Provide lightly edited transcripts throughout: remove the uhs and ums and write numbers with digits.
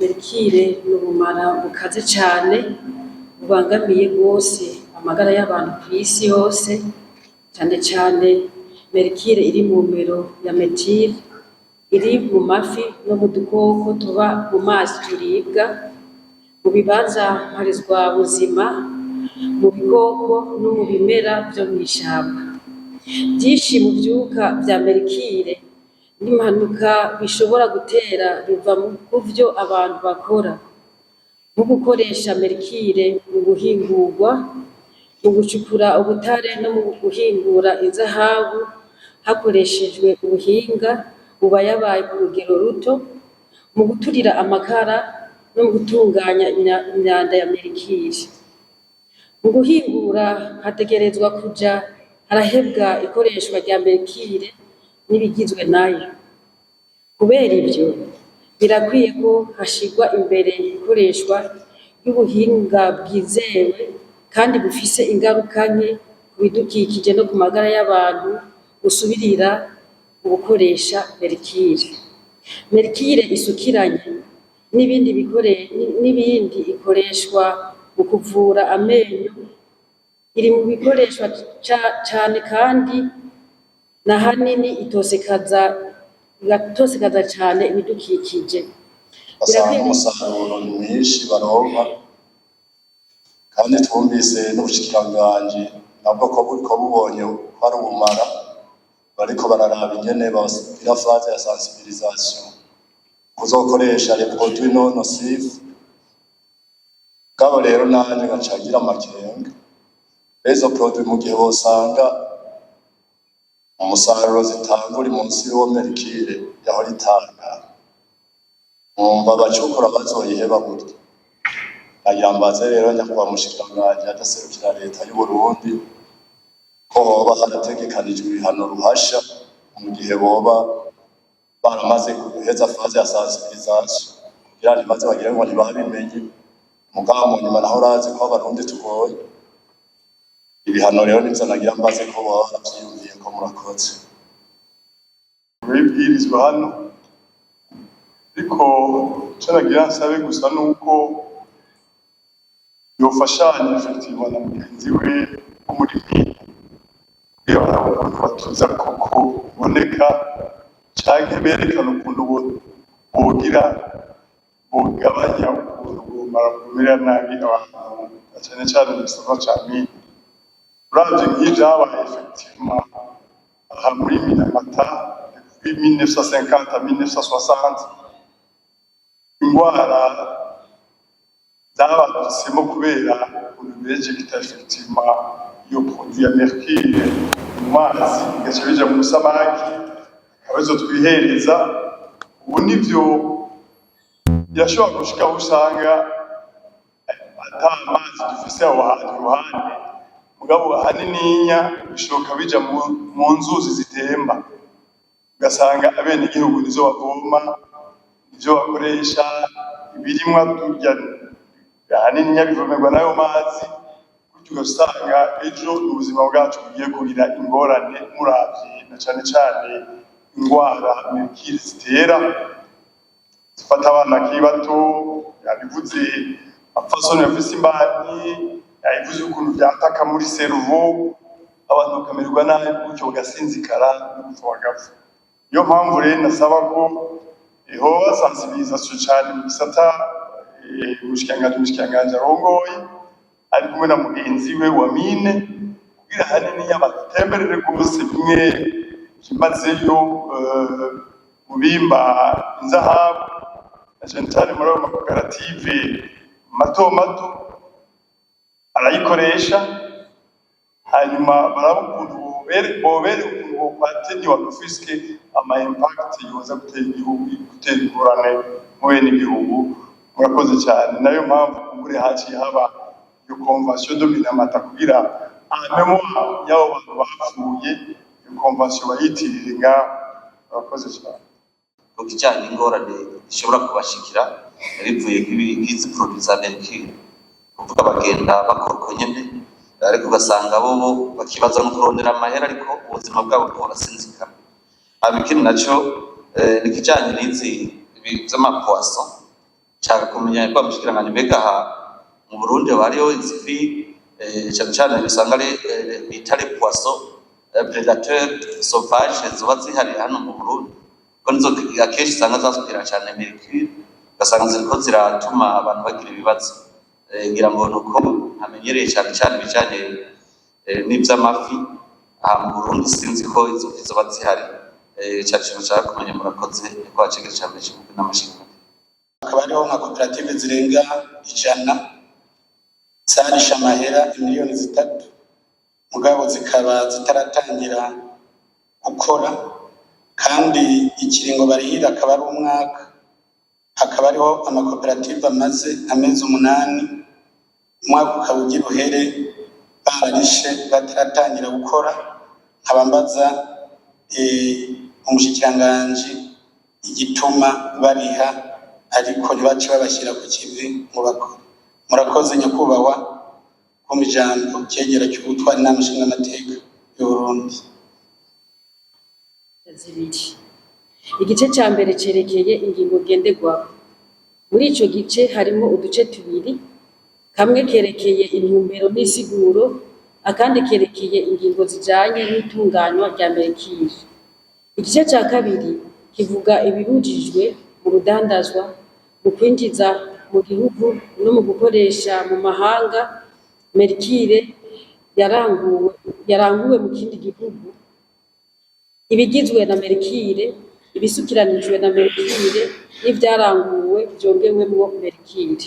Mercure ni ubumara bukaze cane, bubangamiye rwose amagara y'abantu kw'isi yose, cane cane mercure iri mu mero ya méthyle, iri mu mafi no mu dukoko tuba mu mazi turibwa, mu bibanza mparizwabuzima, mu bikoko no mu bimera vyo mw'ishamba. Vyinshi mu vyuka vya mercure n'impanuka bishobora gutera biva kuvyo abantu bakora, nko gukoresha mercure mu guhingurwa, mu gucukura ubutare no mu guhingura inzahabu hakoreshejwe ubuhinga bubayabaye ku rugero ruto, mu guturira amakara no mu gutunganya imyanda ya mercure. Mu guhingura hategerezwa kuja harahebwa ikoreshwa rya mercure n'ibigizwe nayo. Kubera ivyo, birakwiye ko hashirwa imbere ikoreshwa ry'ubuhinga bwizewe kandi bufise ingaruka nke ku bidukikije no ku magara y'abantu, busubirira ubukoresha mercure. Mercure isukiranye n'ibindi ikoreshwa mu kuvura amenyo, iri mu bikoreshwa cane kandi na hanini igatosekaza cane ibidukikije. Basanga umusaruro ni mwinshi baronka, kandi twumvise n'ubushikiranganji nabwo ko buriko bubonye ko ari ubumara, bariko bararaba ingene bagira phase ya sensibilisation kuzokoresha les produits non nocifs. Mugabo rero nanje ngaca ngira amakenga, izo produits mu gihe bosanga umusaruro zitanga uri munsi y'uwo mercure yahora itanga, nkumva abacukura bazoyiheba gutyo. Nagira mbaze rero nyakubahwa mushikiranganji adaserukira leta y'Uburundi ko hoba harategekanijwe ibihano ruhasha mu gihe boba baramaze guheza phase ya sensibilisation, kugira ntibaze bagire ngo ntibabimenye, mugabo mu nyuma naho urazi ko Abarundi tugoye. Ibihano rero nivyo nagira mbaze ko boba baravyiyumviye ko. Murakoze. Ibwirizwa hano, ariko ico nagira nsabe gusa nuko yofashanya effectivement na mugenzi we wo muri mine, kugira barabe ukuntu batuza koko biboneka, canke berekana ukuntu bogira bogabanya ukuntu bumara bumerera nabi abantu, na cane cane mu gisata ca mine. Uravye nk'ivyabaye effectivement aha muri Minamata depuis 1950 à 1960, ingwara zabadutsemo kubera ukuntu bejegita effectivement iyo produit ya mercure mu mazi, bigaca bija mu samaki, akaba arizo twihereza ubu. Nivyo birashobora gushika aho usanga ata mazi dufise aho hantu iruhande, mugabo ahanininya bishoboka bija mu nzuzi zitemba, ugasanga abenegihugu nizo bavoma, nivyo bakoresha, ibirimwa turya ahanininya bivomerwa n'ayo mazi gutyo, ugasanga ejo ubuzima bwacu bugiye kugira ingorane. Muravye na cane cane ingwara mercure zitera, zifata abana bakiri bato, yabivuze, abapfasoni bafise imbanyi, yabivuze ukuntu vyataka muri cerveau, abantu bakamererwa nabi gutyo, bagasinzikara no gupfa bagapfa. Niyo mpamvu rero nasaba ko hoba sensibilisation cane mu gisata umushikiranganji arongoye ari kumwe na mugenzi we wa mine, kugira ahanini badutemberere rwose bimwe vyimazeyo mu bimba inzahabu, na cane cane muri ayo makoperative mato mato arayikoresha, hanyuma barabe ukuntu bobere ukuntu bokwateniwa puisque ama impact yoza gutera igihugu, gutera ingorane mu bene igihugu. Murakoze cyane. Nayo mpamvu kumbure haciye haba iyo convention de Minamata, kugira en mémoire y'abo bantu bapfuye, iyo convention bayitirire ngaho. Murakoze cyane. Ku kijanye n'ingorane zishobora kubashikira bivuye kw'izi produits za mercure, kuvuga bagenda bakora uko nyene, ariko ugasanga bobo bakibaza no kurondera amahera, ariko ubuzima bwabo buriko burasinzikara. Hama ikindi naco ni ikijanye n'izi vy'ama poisson. Nshaka kumenya kwa mushikiranganji, mbega aha mu Burundi hoba hariho izi fi, cane cane usanga ari bita les poissons prédateurs sauvages, zoba zihari hano mu Burundi, ko nizo akenshi usanga zasukira cane mercure, ugasanga ziriko ziratuma abantu bagira ibibazo. Ngira ngo nuko ntamenyereye cane cane ibijanye n'ivy'amafi aha mu Burundi, sinzi ko izo fi zoba zihari. Cari ikintu nshaka kumenya. Murakoze, nyakubahwa cegera ca mbere c'umukuru w'inama nshingamateka. Hakaba hariho nka koperative zirenga 100 zarishe amahera imiliyoni 3, mugabo zikaba zitaratangira gukora, kandi ikiringo barihira akaba ari umwaka. Hakaba hariho amakoperative amaze amezi 8, umwaka ukaba ugira uhere, bararishe bataratangira gukora. Nkaba mbaza umushikiranganji igituma bariha ariko ntibace babashyira ku kivi ngo bakore. Murakoze, nyakubahwa, kumpa ijambo, cegera cy'ubutwara inama nshingamateka y'Uburundi. Zibiri. Igice ca mbere cerekeye ingingo ngenderwako. Muri ico gice harimo uduce tubiri: kamwe kerekeye intumbero n'isiguro, akandi kerekeye ingingo zijanye n'itunganywa rya mercure. Igice ca kabiri kivuga ibibujijwe mu rudandazwa, mu kwinjiza mu gihugu no mu gukoresha mu mahanga mercure yaranguwe mu kindi gihugu, ibigizwe na mercure, ibisukiranijwe na mercure n'ivyaranguwe vyongewemwo mercure.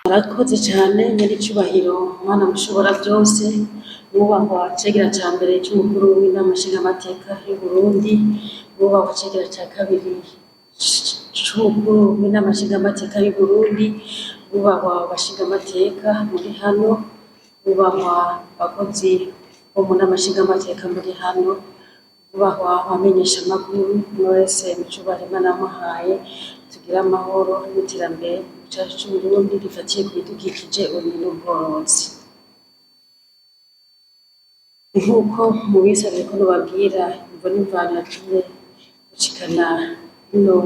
Murakoze cane, nyiricubahiro Mwana mushobora vyose, mwubahwa cegera ca mbere c'umukuru w'inama nshingamateka y'Uburundi, mwubahwa cegera ca kabiri c'umukuru w'inama nshingamateka y'Uburundi, mwubahwa bashingamateka muri hano, mwubahwa bakozi bo mu nama nshingamateka muri hano, mwubahwa abamenyeshamakuru mwese, mu cubahiro Imana yamuhaye, tugire amahoro n'iterambere mu cacu c'Uburundi rifatiye ku bidukikije, uburimyi n'ubworozi. Nk'uko mubisavye ko nobabwira imvo n'imvano yatumye dushikana ino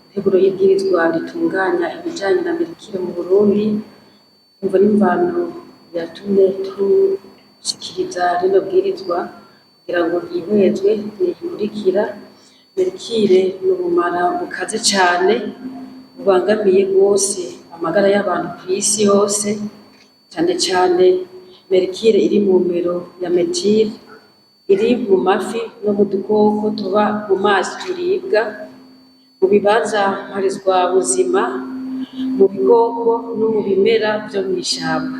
nteguro y'ibwirizwa ritunganya ibijanye na mercure mu Burundi, imvo n'imvano yatumye dushikiriza rino bwirizwa kugira ngo ryihwezwe niyikurikira: mercure ni ubumara bukaze cane bubangamiye rwose amagara y'abantu kw'isi yose, cane cane mercure iri mu mero ya methyl, iri mu mafi no mu dukoko tuba mu mazi turibwa, mu bibanza mparizwabuzima, mu bikoko no mu bimera vyo mw'ishamba.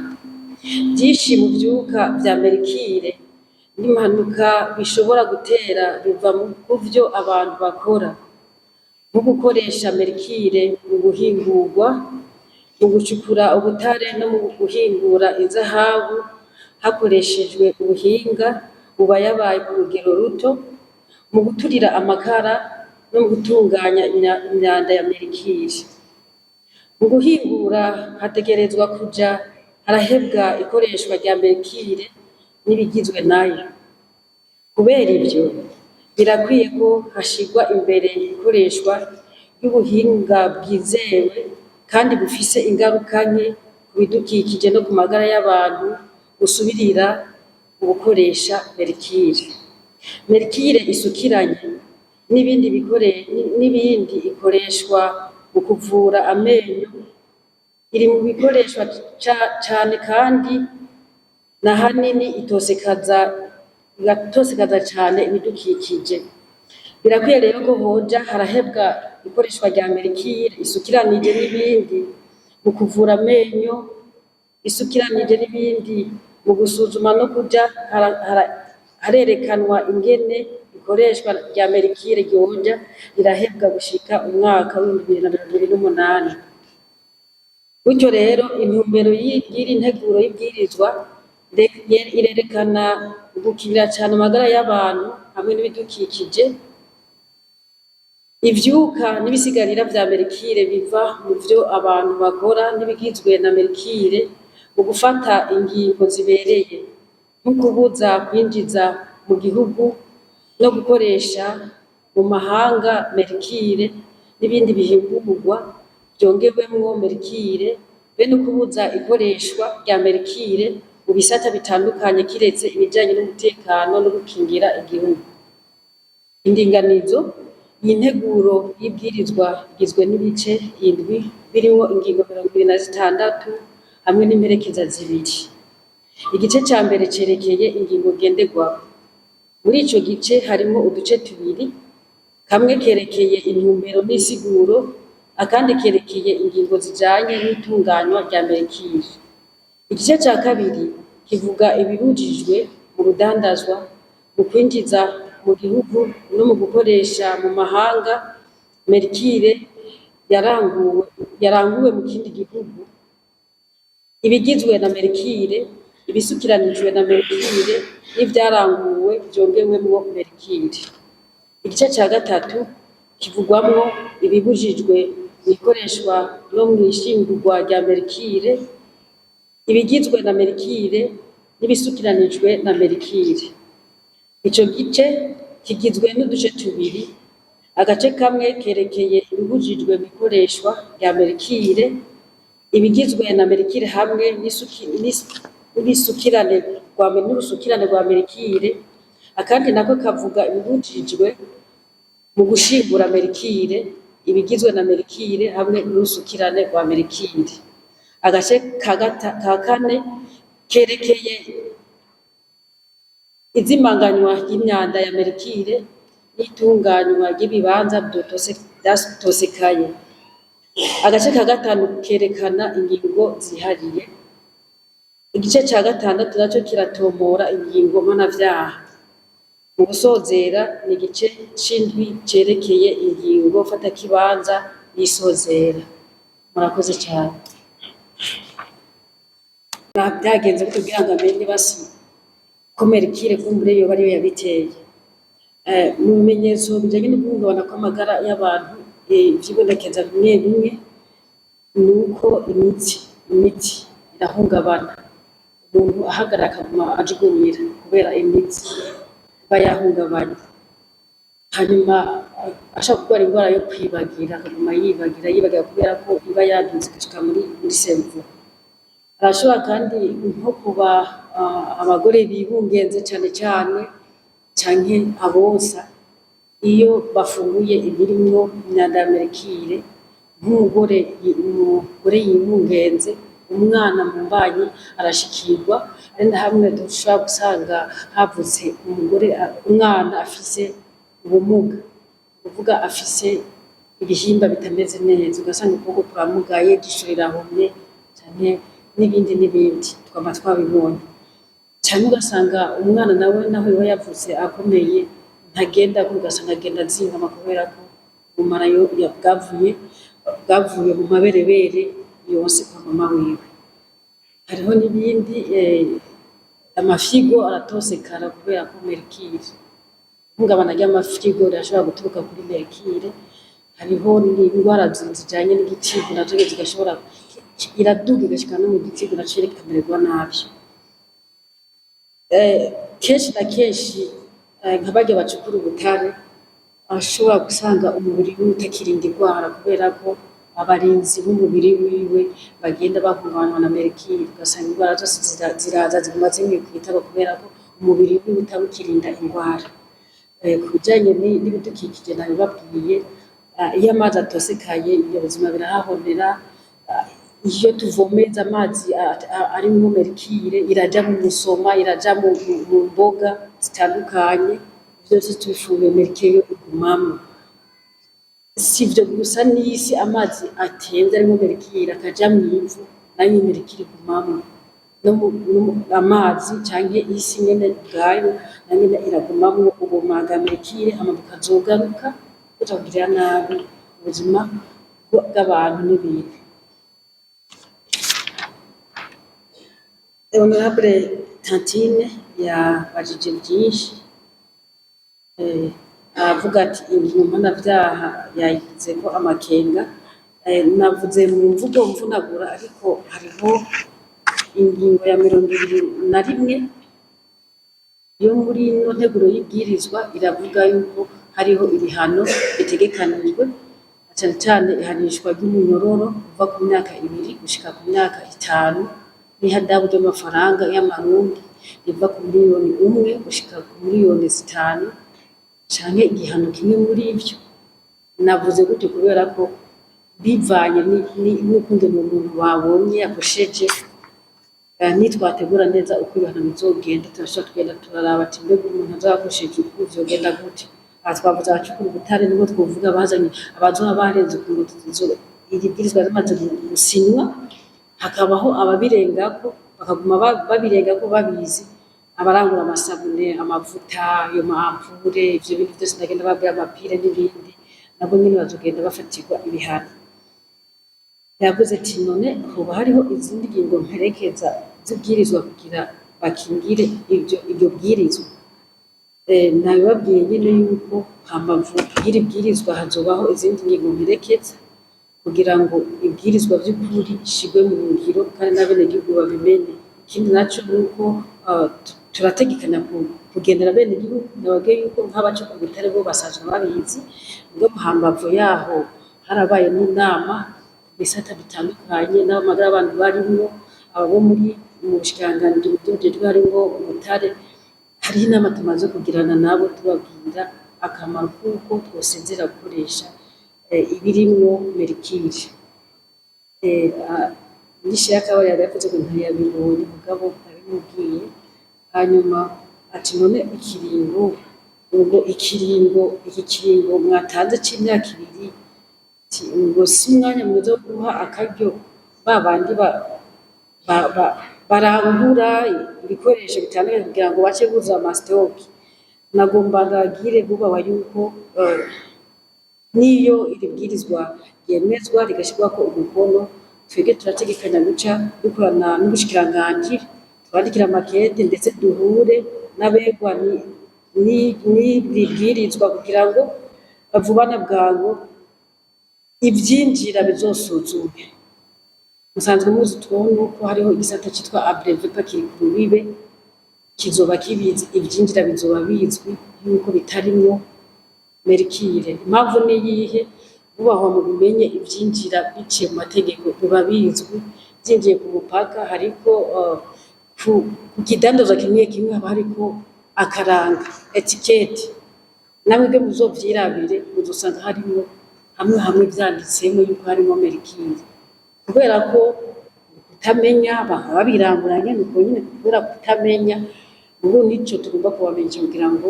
Vyinshi mu vyuka vya mercure n'impanuka bishobora gutera biva kuvyo abantu bakora, nko gukoresha mercure mu guhingurwa, mu gucukura ubutare no mu guhingura inzahabu hakoreshejwe ubuhinga bubayabaye ku rugero ruto, mu guturira amakara no mu gutunganya imyanda ya mercure. Mu guhingura hategerezwa kuja harahebwa ikoreshwa rya mercure n'ibigizwe nayo. Kubera ivyo, birakwiye ko hashirwa imbere ikoreshwa ry'ubuhinga bwizewe kandi bufise ingaruka nke ku bidukikije no ku magara y'abantu busubirira ubukoresha mercure. Mercure isukiranye n'ibindi ikoreshwa mu kuvura amenyo, iri mu bikoreshwa cane kandi na hanini igatosekaza cane ibidukikije. Birakwiye rero ko hoja harahebwa ikoreshwa rya mercure isukiranije n'ibindi mu kuvura amenyo, isukiranije n'ibindi mu gusuzuma no kuja harerekanwa ingene ikoreshwa rya mercure ryoja rirahebwa gushika umwaka w'2028. Gutyo rero, intumbero y'iri nteguro y'ibwirizwa irerekana ugukingira cane amagara y'abantu hamwe n'ibidukikije. Ivyuka n'ibisigarira vya mercure biva mu vyo abantu bakora n'ibigizwe na mercure, mu gufata ingingo zibereye nko kubuza kwinjiza mu gihugu no gukoresha mu mahanga merikire n'ibindi bihingurwa vyongewemwo merikire, be no kubuza ikoreshwa rya merikire mu bisata bitandukanye kiretse ibijanye n'umutekano no gukingira igihugu. Indinganizo: iyi nteguro y'ibwirizwa igizwe n'ibice 7 birimwo ingingo 26 hamwe n'imperekeza 2. Igice ca mbere cerekeye ingingo ngenderwako. Muri ico gice harimwo uduce 2, kamwe kerekeye intumbero n'isiguro, akandi kerekeye ingingo zijanye n'itunganywa rya merikire. Igice ca kabiri kivuga ibibujijwe mu rudandazwa, mu kwinjiza mu gihugu no mu gukoresha mu mahanga merikire yaranguwe mu kindi gihugu, ibigizwe na merikire, ibisukiranijwe na merikire n'ivyaranguwe vyongewemwo merikire. Igice ca gatatu kivugwamwo ibibujijwe mw'ikoreshwa no mw'ishingurwa rya merikire, ibigizwe na merikire n'ibisukiranijwe na merikire. Ico gice kigizwe n'uduce 2, agace kamwe kerekeye ibibujijwe mw'ikoreshwa rya merikire, ibigizwe na merikire hamwe n'urusukirane rwa merikire, akandi nako kavuga ibibujijwe mu gushingura merikire, ibigizwe na merikire hamwe n'urusukirane rwa merikire. Agace ka kane kerekeye izimanganywa ry'imyanda ya merikire n'itunganywa ry'ibibanza vyatosekaye. Agace ka gatanu kerekana ingingo zihariye. Igice ca gatandatu naco kiratomora ingingo mpanavyaha. Mu gusozera ni igice c'indwi cerekeye ingingo mfatakibanza y'isozera. Murakoze cane. Vyagenze gute kugira ngo amenye basi ko merikire kumbure yoba ariyo yabiteye? Mu bimenyetso bijanye no guhungabana kw'amagara y'abantu, vyibonekeza bimwe bimwe ni uko imitsi irahungabana, umuntu ahagarara akaguma ajugumira kubera imitsi iba yahungabanye. Hanyuma ashobora kurwara ingwara yo kwibagira, akaguma yibagira yibagira kubera ko iba yaduze igashika muri cerveau. Arashobora kandi nko kuba abagore bibungenze cane cane canke abonsa, iyo bafunguye ibirimwo imyanda ya merikire, nk'umugore yibungenze, umwana mu mbanyi arashikirwa, ari na hamwe dushobora gusanga havutse umugore umwana afise ubumuga, kuvuga afise ibihimba bitameze neza, ugasanga ukuboko kuramugaye, ijisho rirahumye, canke n'ibindi n'ibindi twama twabibonye. Canke ugasanga umwana nawe naho yoba yavutse akomeye ntagenda, ugasanga agenda azingama kubera ko ubumara bwavuye mu maberebere yonse kwa mama wiwe. Hariho n'ibindi, amafyigo aratosekara kubera ko merikire, ihungabana ry'amafyigo rirashobora guturuka kuri merikire. Hariho n'indwara zijanye n'igitigu nazo zigashobora, iraduga igashika no mu gitigu naco kikamererwa nabi. Kenshi na kenshi nka barya bacukura ubutare, ashobora gusanga umubiri wiwe utakirinda indwara kubera ko abarinzi b'umubiri wiwe bagenda bahungabanywa na merikire, ugasanga indwara zose ziraza ziguma zimwikwitako kubera ko umubiri wiwe utawukirinda indwara. Ku bijanye n'ibidukikije nabibabwiye, iyo amazi atosekaye ibinyabuzima birahahonera. Iyo tuvomeza amazi arimwo merikire, iraja mu musoma, iraja mu mboga zitandukanye, vyose tubifunguye merikire yo igumamwo. Si ivyo gusa, n'isi amazi atemvye arimwo merikire akaja mw'ivu, nayo merikire igumamwo. No amazi canke isi nyene ubwayo nayo nyene iragumamwo ubumara merikire, hama bukazogaruka buja kugirira nabi ubuzima bw'abantu n'ibintu. Honorable Tantine yabajije vyinshi, aravuga ati ingingo mpanavyaha yayigizeko amakenga. Navuze mu mvugo mvunagura, ariko hariho ingingo ya 21 Yo muri ino nteguro y'ibwirizwa iravuga yuko hariho ibihano bitegekanijwe, na cane cane ihanishwa ry'umunyororo kuva ku myaka 2 gushika ku myaka 5, n'ihadabu ry'amafaranga y'amarundi riva ku 1 miliyoni gushika ku miliyoni 5, canke igihano kimwe muri ivyo. Navuze gutyo kubera ko bivanye n'ukungene umuntu babonye yakosheje, nitwategura neza uko ibihano bizogenda, turashobora kugenda turaraba ati mbega umuntu azoba akosheje uku vyogenda gute. Aha twavuze abacukura ubutare, nibo twovuga bazanye abazoba barenze ku ngo iri bwirizwa rimaze gusinywa, hakabaho ababirengako, bakaguma babirengako babizi, abarangura amasabune, amavuta, ayo ma ampoules, ivyo bintu vyose ndagenda babwira, amapire n'ibindi, nabo nyene bazogenda bafatirwa ibihano. Yavuze ati none hoba hariho izindi ngingo mperekeza z'ibwirizwa kugira bakingire ivyo iryo bwirizwa? Nabibabwiye nyene yuko hambavu y'iri bwirizwa hazobaho izindi ngingo mperekeza kugira ngo ibwirizwa vy'ukuri rishirwe mu ngiro kandi n'abenegihugu babimenye. Ikindi naco nuko turategekanya kugendera abenegihugu. Nababwiye yuko nk'abacukura ubutare bo basanzwe babizi, mugabo hambavu yaho harabaye n'inama ku bisata bitandukanye n'amagara y'abantu barimwo, abo muri mu bushikiranganji bujejwe harimwo ubutare. Hariho inama tumaze kugirana nabo, tubabwira akamaro kuko twosezera gukoresha ibirimwo mercure. Nishaka yari yavuze ngo ntiyabibonye, mugabo nabimubwiye. Hanyuma ati none ikiringo, ubwo ikiringo, iki kiringo mwatanze c'imyaka 2, ngo si umwanya mwiza wo guha akaryo ba bandi barangura ibikoresho bitandukanye kugira ngo bace buzuza ama stocks? Nagomba ndababwire bubahwa yuko niyo iri bwirizwa ryemezwa rigashirwako umukono, twebwe turategekanya guca dukorana n'ubushikiranganji, twandikire amakete, ndetse duhure n'abegwa n'iri bwirizwa kugira ngo vuba na bwangu ivyinjira bizosuzumwe. Musanzwe muzi nuko hariho igisata citwa ABRVP kiri ku rubibe, kizoba kibizi, ivyinjira bizoba bizwi yuko bitarimwo mercure. Impamvu niyihe? Bubahwa mu bimenye, ivyinjira biciye mu mategeko biba bizwi. Vyinjiye ku mupaka, hariko ku kidandazwa kimwe kimwe haba hariko akaranga, étiquette. Namwebwe muzovyirabire, muzosanga harimwo hamwe hamwe vyanditsemwo yuko harimwo mercure. Kubera ko kutamenya, baba babiranguranye nuko nyene, kubera kutamenya. Ubu nico tugomba kubamenyesha kugira ngo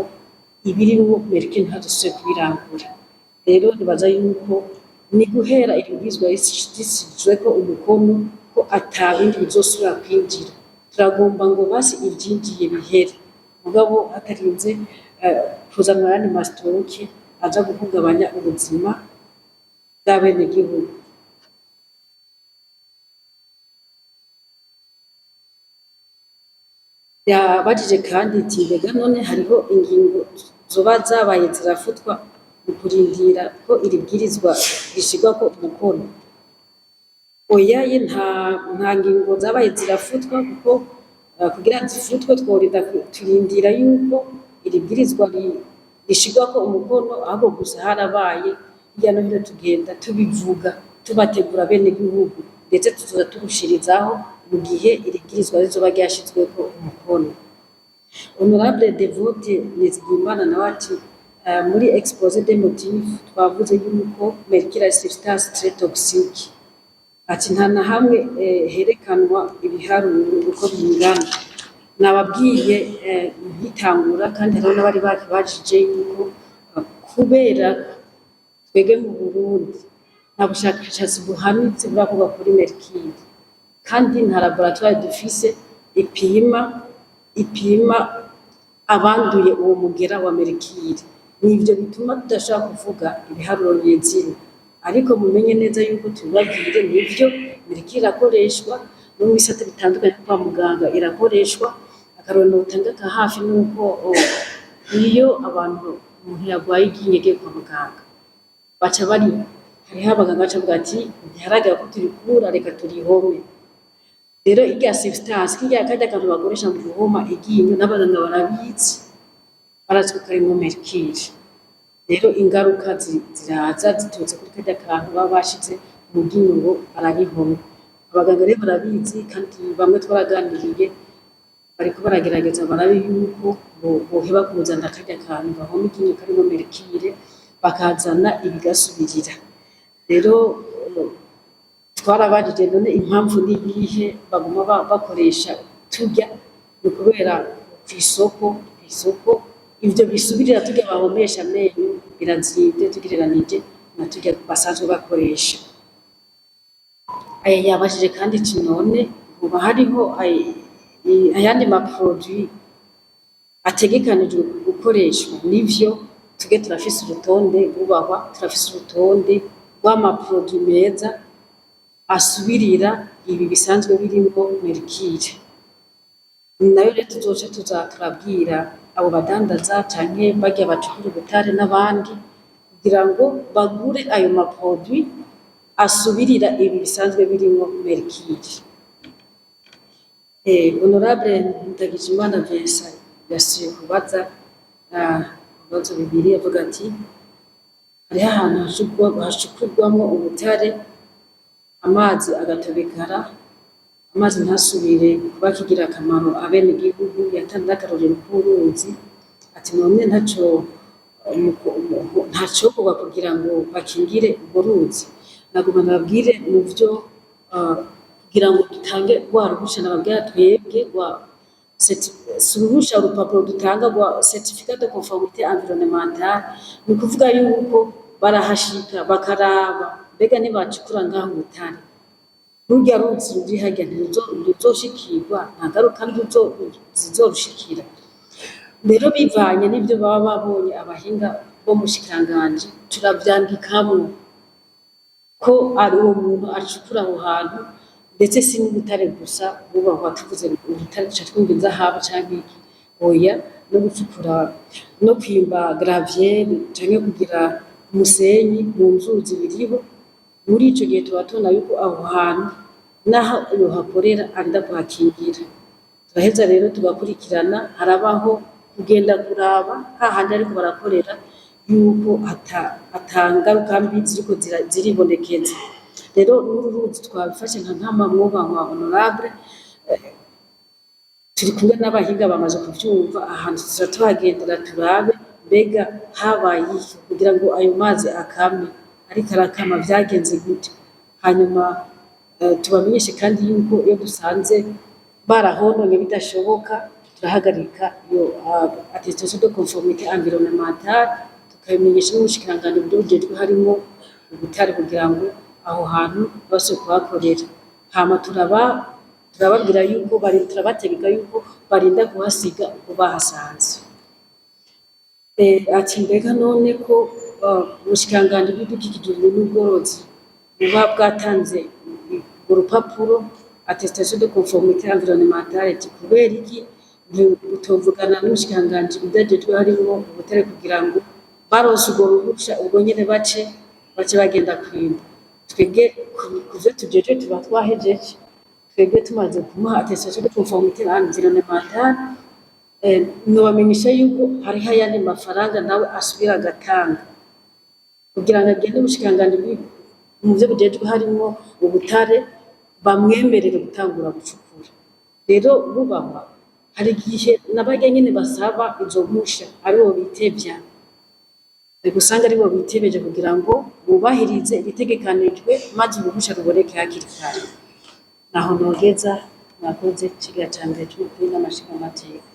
ibirimwo mercure ntihazosubire kubirangura. Rero nibaza yuko ni guhera iri bwirizwa risizweko umukono ko ata bindi bizosubira kwinjira. Turagomba ngo basi ivyinjiye bihere, mugabo hatarinze kuzanwa ayandi ma stocks aza guhungabanya ubuzima bw'abenegihugu. Yabajije kandi iti mbega none hariho ingingo zoba zabaye zirafutwa mu kurindira ko iri bwirizwa rishirwako umukono? Oya ye, nta ngingo zabaye zirafutwa, kuko kugira zifutwe tworinda turindira yuko iri bwirizwa rishirwako umukono. Ahubwo gusa harabaye hirya no hino tugenda tubivuga, tubategura abenegihugu, ndetse tuzoza turushirizaho mu gihe iri bwirizwa rizoba ryashizweko umukono. Honorable Devote Nizigiyimana nawe ati muri exposé des motifs twavuze yuko mercure ari substance très toxique, ati nta na hamwe herekanwa ibiharuro uko bingana. Nababwiye nkitangura, kandi hariho n'abari bakibajije, yuko kubera twebwe mu Burundi nta bushakashatsi buhanitse burakorwa kuri mercure, kandi nta laboratoire dufise ipima abanduye uwo mugera wa mercure, nivyo bituma tudashobora kuvuga ibiharuro nyezina. Ariko mumenye neza yuko tubibabwire, nivyo, mercure irakoreshwa no mu bisata bitandukanye, kwa muganga irakoreshwa. Akarorero notanga ka hafi nuko iyo abantu, umuntu yarwaye iryinyo agiye kwa muganga, baca bari hariho abaganga baca bavuga ati ntiharagera ko turikura, reka turihome. Rero irya substance, kirya karya kantu bakoresha mu guhoma iryinyo, n'abaganga barabizi, barazi ko karimwo mercure. Rero ingaruka ziraza ziturutse kuri karya kantu baba bashize mu ryinyo ngo bararihoma. Abaganga rero barabizi, kandi bamwe twaraganiriye, bariko baragerageza barabe yuko boheba kuzana karya kantu gahoma iryinyo karimwo mercure, bakazana ibigasubirira. Rero twarabajije: none impamvu ni iyihe baguma bakoresha turya? Ni ukubera kw'isoko ivyo bisubirira turya bahomesha amenyo birazimvye tugereranije na turya basanzwe bakoresha. Yabajije kandi ati: none hoba hariho ayandi ma produits ategekanijwe gukoreshwa? Nivyo, twebwe turafise urutonde rwubahwa, turafise urutonde rw'ama produits meza asubirira ibi bisanzwe birimwo mercure. Nayo rero tuzoca tuza turabwira abo badandaza canke barya bacukura ubutare n'abandi, kugira ngo bagure ayo ma produits asubirira ibi bisanzwe birimwo mercure. Honorable Ndagijimana Vincent yasubiye kubaza ibibazo bibiri, avuga ati hariho ahantu hacukurwamwo ubutare, amazi agatobekara, amazi ntasubire kuba akigira akamaro abenegihugu. Yatanze n'akarorero k'uruzi, ati none ntacokorwa kugira ngo bakingire urwo ruzi? Nagomba nababwire mu vyo kugira ngo dutange rwa ruhusha nababwira twebwe rwa si uruhusha, urupapuro dutanga rwa certificat de conformité environnementale. Ni ukuvuga yuko barahashika bakaraba: mbega nibacukura ngaho ubutare, rurya ruzi ruri harya ntiruzoshikirwa? Nta ngaruka mbi zizorushikira? Rero bivanye n'ivyo baba babonye abahinga bo mu bushikiranganji, turavyandikamwo ko ari uwo muntu acukura aho hantu. Ndetse si n'ubutare gusa bubahwa, tuvuze ubutare duca twumva inzahabu canke iki, oya, no gucukura no kwimba gravier canke kugira umusenyi mu nzuzi biriho. Muri ico gihe tuba tubona yuko aho hantu naho yohakorera arinda kuhakingira. Turaheza rero tugakurikirana, harabaho kugenda kuraba hahandi ariko barakorera yuko ata ngaruka mbi ziriko ziribonekeza. Rero n'uru ruzi twabifashe nka nkama, mwubahwa honorable, turi kumwe n'abahinga bamaze kuvyumva. Ahantu tuza tuhagendera turabe mbega habaye iki kugira ngo ayo mazi akame, ariko arakama vyagenze gute? Hanyuma tubamenyeshe kandi yuko iyo dusanze barahononye bidashoboka, turahagarika iyo attestation de conformité environnementale, tukabimenyesha n'ubushikiranganji bujejwe harimwo ubutare, kugira ngo aho hantu ntibasubire kuhakorera. Hama turababwira yuko turabategeka yuko barinda kuhasiga uko bahasanze. Ati mbega none ko ubushikiranganji bw'ibidukikije n'ubworozi buba bwatanze urwo rupapuro attestation de conformité environnementale, ati kubera iki butovugana n'ubushikiranganji bujejwe harimwo ubutare, kugira ngo baronse urwo ruhusha ubwo nyene bace bagenda kwimba? Twebwe kuvyo tujejwe tuba twahejeje. Twebwe tumaze kumuha attestation de conformité environnementale, nobamenyesha yuko hariho ayandi mafaranga nawe asubira agatanga kugira ngo agende ubushikiranganji mu vyo bujejwe harimwo ubutare bamwemerere gutangura gucukura. Rero bubahwa, hari igihe nabarya nyene basaba izo mpusha aribo bitevya, usanga aribo bitebeje kugira ngo bubahirize ibitegekanijwe maze uruhusha ruboneke hakiri kare. Naho nogeza, mwakoze. Icigwa ca mbere c'umukuru w'inama nshingamateka.